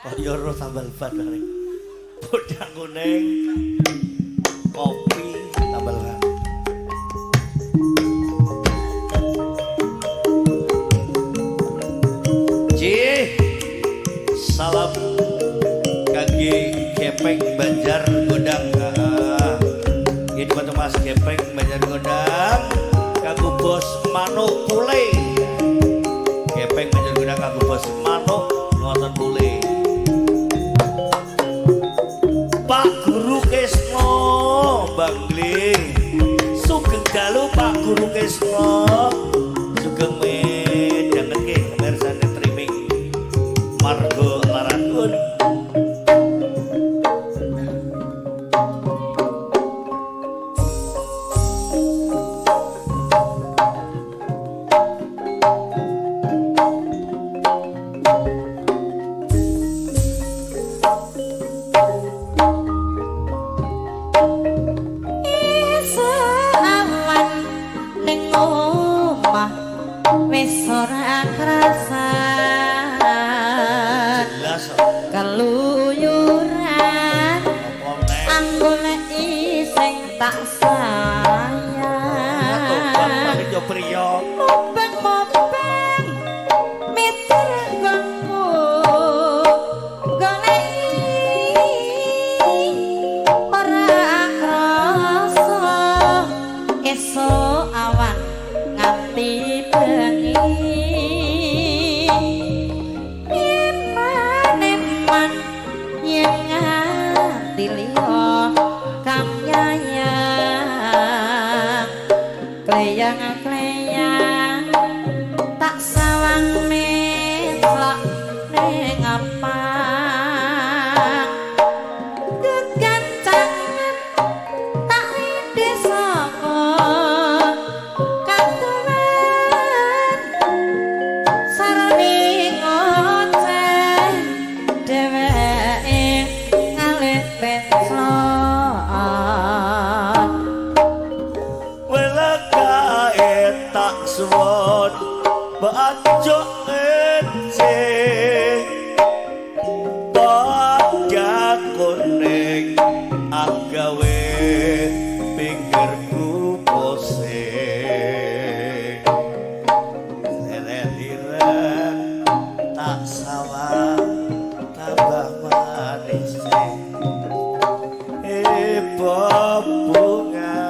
Kaya ro sambal ban arek. Podang kuning, kopi tambal ban. Cih, salam kangge Gepeng Banjar Gondang. Ini bantu Mas Gepeng Banjar Gondang, kanggo Bos Manuk Pule. Gepeng Banjar Gondang kanggo Bos Manuk wonten Pule. Pak Guru Kesno Bangli. Sugeng dalu Pak Guru Kesno. Sugeng midhangetke mirsani streaming Margo Laragun. Awan ning omah wis ora krasa Jelas kok. Keluyuran Apa meneh? Anggoleki sing tak Tobat sayang paling yo priya. Mubeng-mubeng miter nggonku goleki ora krasa esuk awan nganti bengi eman-eman yen nganti liya kamyayang kleyang-kleyang tak sawang metlak ning apang kegancangan tak rinde saka katuran sarane ngoceh dheweke ngalih penclon. Welakae tak suwon bajo ngece padha kuning agawe pinggirku pusing lele-liren tak sawang tambah manis bunga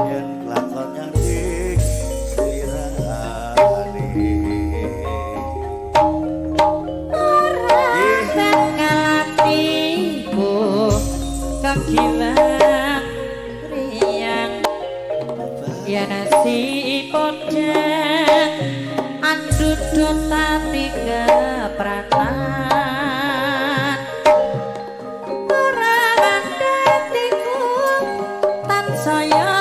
yen lakon nyaring slirane. Ora bakal atiku kegilang riang yen si podang andudut tati kepranan ora ngandhatiku tansaya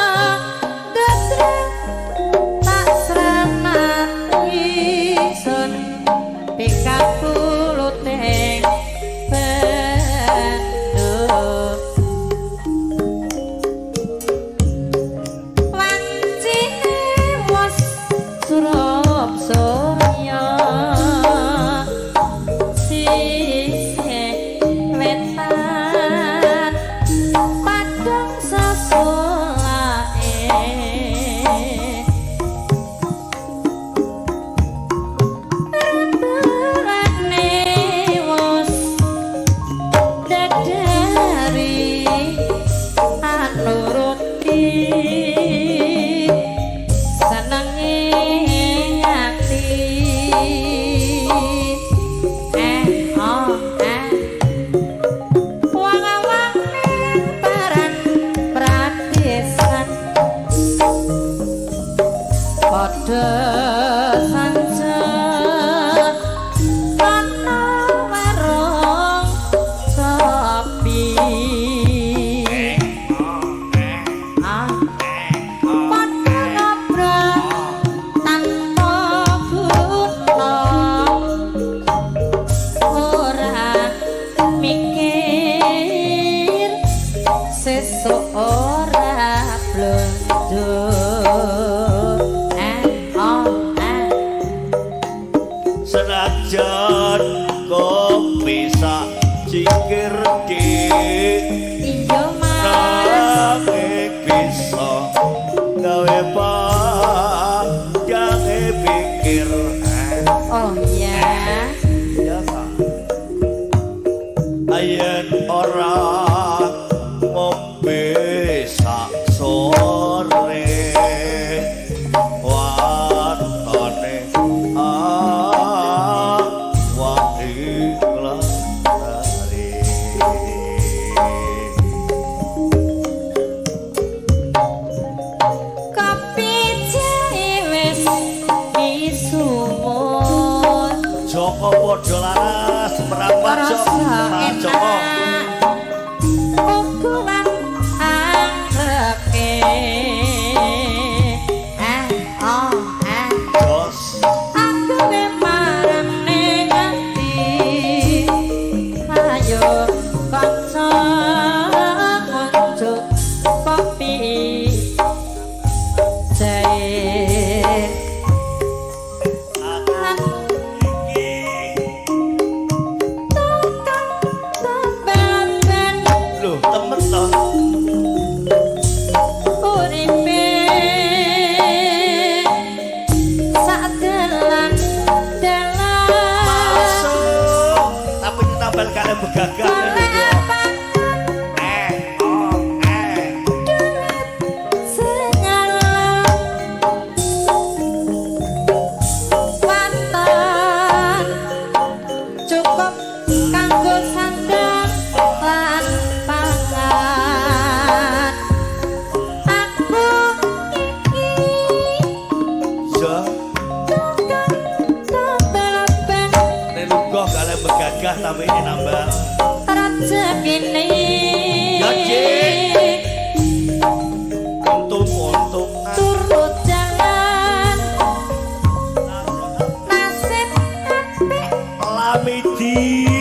ndadreng tak sranati sun pikapuluting bendung wancine wis surup surya. Ing lantare. Kopi jahe wis misuwun. Joko padha laras merapat Joko. Rasa Mas Joko. enak ukuran angreke. Ah, oh, ah. Jos. Aku marem ning ati. Ayo kanca ngunjuk kopi jahe. Aku iki Tukang tebel-ben lho temen to. Uripe sak dalan dalan. Masuk. Tapi ditambal kalian begagah. Golek pangan Eh, oh, eh. senyalan wonten cukup kanggo sandang lan pangan. Aku iki Ja, tukang tebel-ben nek lungguh kalian begagah tapi ini nambah. Rezekine Ya, Cik. Untung untung. Turut jalan nasib apik. Lamidi.